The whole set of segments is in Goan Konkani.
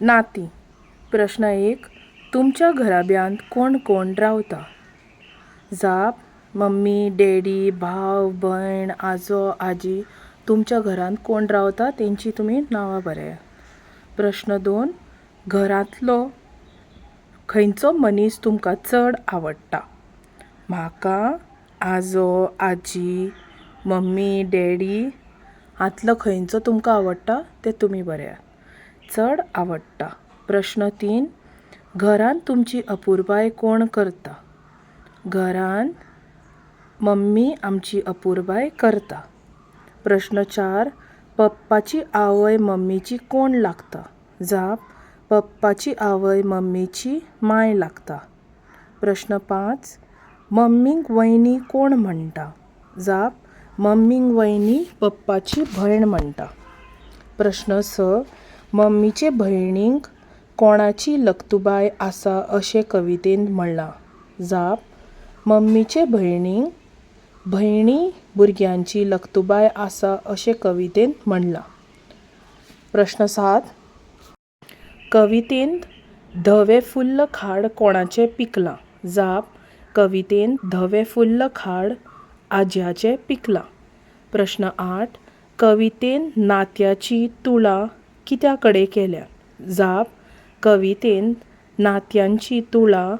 नातीं. प्रश्न एक, तुमच्या घराब्यांत कोण कोण रावता? जाप, मम्मी, डॅडी, भाव, भयण, आजो, आजी. तुमच्या घरांत कोण रावता तेंची तुमी नांवां बरयात. प्रश्न दोन, घरांतलो खंयचो मनीस तुमकां चड आवडटा? म्हाका आजो, आजी, मम्मी, डॅडी हांतलो खंयचो तुमकां आवडटा तें तुमी बरयात. चड आवडटा. प्रश्न तीन, घरांत तुमची अपुरबाय कोण करता? घरांत मम्मी आमची अपुरबाय करता. प्रश्न चार, पप्पाची आवय मम्मीची कोण लागता? जाप, पप्पाची आवय मम्मीची मांय लागता. प्रश्न पांच, मम्मीक वयनी कोण म्हणटा? जाप, मम्मीक वयनी पप्पाची भयण म्हणटा. प्रश्न स, मम्मीचे भयणीक कोणाची लक्तुबाय आसा अशें कवितेंत म्हणलां? जाप, मम्मीचे भयणीक भयणी भुरग्यांची लक्तुबाय आसा अशें कवितेंत म्हणलां. प्रश्न सात, कवितेंत धवें फुल्ल खाड कोणाचें पिकलां? जाप, कवितेंत धवें फुल्ल खाड आज्याचें पिकलां. प्रश्न आठ, कवितेंत नात्याची तुळा कित्या कडेन केल्या? जाप, कवितेंत नात्यांची तुळा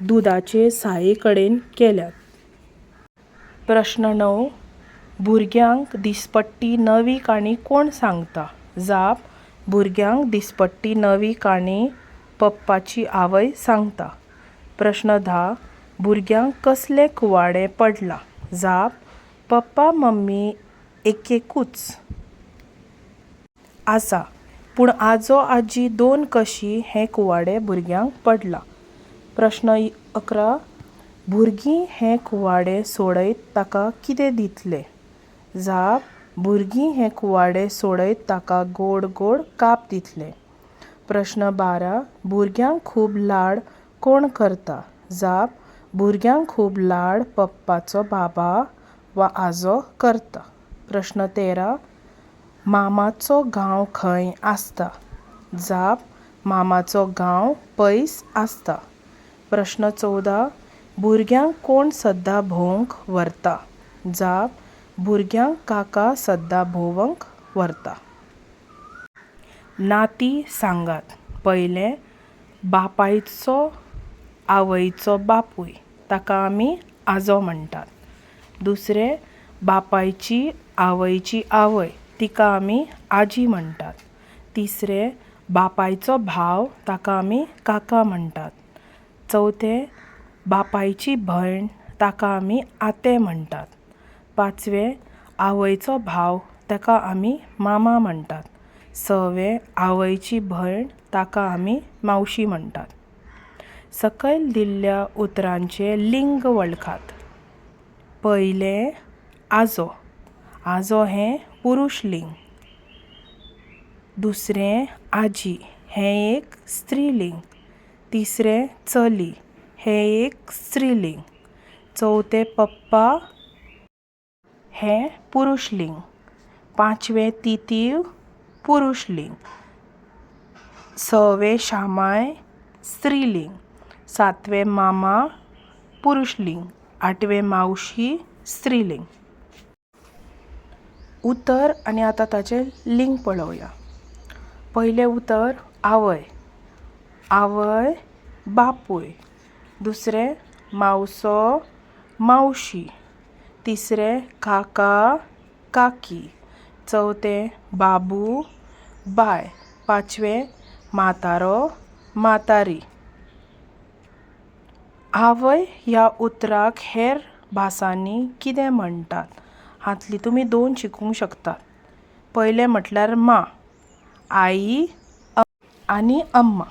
दुदाचे साये कडेन केल्या. प्रश्न णव, भुरग्यांक दिसपट्टी नवी काणी कोण सांगता? जाप, भुरग्यांक दिसपट्टी नवी काणी पप्पाची आवय सांगता. प्रश्न धा, भुरग्यांक कसलें कुवाडें पडलां? जाप, पप्पा मम्मी एकेकूच आसा पूण आजो आजी दोन कशीं हें कुवाडें भुरग्यांक पडलां. प्रश्न 11, भुरगीं हें कुवाडें सोडयत ताका कितें दितले? जाप, भुरगीं हें कुवाडें सोडयत ताका गोड गोड काप दितले. प्रश्न 12, भुरग्यांक खूब लाड कोण करता? जाप, भुरग्यांक खूब लाड पप्पाचो बाबा वा आजो करता. प्रश्न 13, मामाचो गांव खंय आसता? जाप, मामाचो गांव पयस आसता. प्रश्न 14, भुरग्यांक कोण सद्दां भोंवंक व्हरता? जाप, भुरग्यांक काका सद्दां भोंवंक व्हरता. नातीं सांगात. पयलें, बापायचो आवयचो बापूय ताका आमी आजो म्हणटात. दुसरें, बापायची आवयची आवय तिका आमी आजी म्हणटात. तिसरें, बापायचो भाव ताका आमी काका म्हणटात. चवथें, बापायची भयण ताका आमी आते म्हणटात. पांचवें, आवयचो भाव ताका आमी मामा म्हणटात. सवें, आवयची भयण ताका आमी मावशी म्हणटात. सकयल दिल्ल्या उतरांचें लिंग वळखात. पयलें, आजो. आजो हें पुरूश लिंग. दुसरें, आजी हें एक स्त्रीलिंग. तिसरें, चली हें एक स्त्रीलिंग. चवथें, पप्पा हें पुरूशलिंग. पांचवें, तितीव पुरूशलिंग. सवें, शामाय स्त्रीलिंग. सातवें, मामा पुरूशलिंग. आठवें, मावशी स्त्रीलिंग. उतर आनी आतां ताचें लिंग पळोवया. पयलें उतर आवय. आवय बापूय. दुसरें, मावसो मावशी. तिसरें, काका काकी. चवथें, बाबू बाय. पांचवें, म्हातारो म्हातारी. आवय ह्या उतराक हेर भासांनी कितें म्हणटात? हांतली तुमी दोन शिकूंक शकतात. पयलें म्हटल्यार माँ, आई आनी अम्मा.